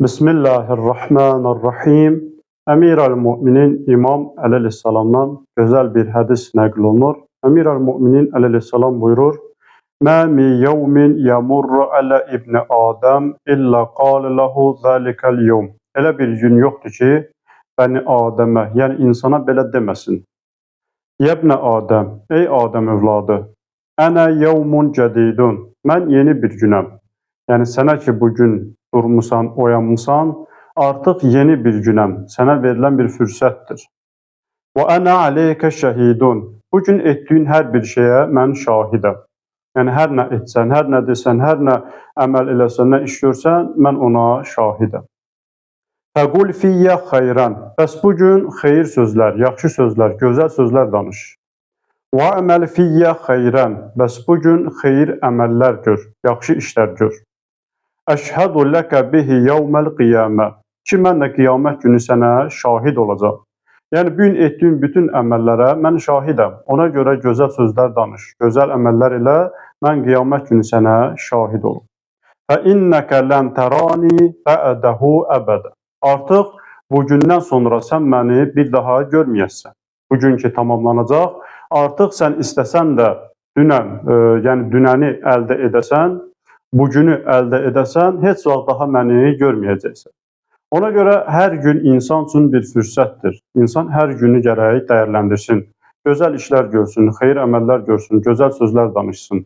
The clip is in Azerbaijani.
Bismillahirrahmanirrahim. Əmir əl-Müminin İmam əleyhissalamdan gözəl bir hədis nəql olunur. Əmir əl-Müminin əleyhissalam buyurur: "Mə min yevmin yamurru alə ibn Adəm illə qalə lehu zalikəl yevm." Elə bir gün yoxdur ki, Bəni Adəmə, yəni insana belə deməsin. Yəbnə Adəm, ey Adəm övladı, ənə yevmun cədidun. Mən yeni bir günəm. Yəni sənə ki bu gün durmusan, oyanmısan, artıq yeni bir günəm, sənə verilən bir fürsətdir. Və ənə aleykə şəhidun. Bu gün etdiyin hər bir şeyə mən şahidəm. Yəni hər nə etsən, hər nə desən, hər nə əməl eləsən, nə iş görsən, mən ona şahidəm. Fəqul fiyyə xeyrən. Bəs bu gün xeyir sözlər, yaxşı sözlər, gözəl sözlər danış. Və əməl fiyyə xeyrən. Bəs bu gün xeyir əməllər gör, yaxşı işlər gör. Əşhədu ləkə bihi yevməl qiyamə. Ki mən də qiyamət günü sənə şahid olacağam. Yəni bu gün etdiyin bütün əməllərə mən şahidəm. Ona görə gözəl sözlər danış, gözəl əməllər elə, mən qiyamət günü sənə şahid olum. Fə innəkə lən tərani bə'dəhu əbədə. Artıq bugündən sonra sən məni bir daha görməyəsən. Bugün ki tamamlanacaq, artıq sən istəsən də dünən, yəni dünəni əldə edəsən, bugünü əldə edəsən, heç vaxt daha məni görməyəcəksən. Ona görə hər gün insan üçün bir fürsətdir. İnsan hər günü gərək dəyərləndirsin. Gözəl işlər görsün, xeyir əməllər görsün, gözəl sözlər danışsın.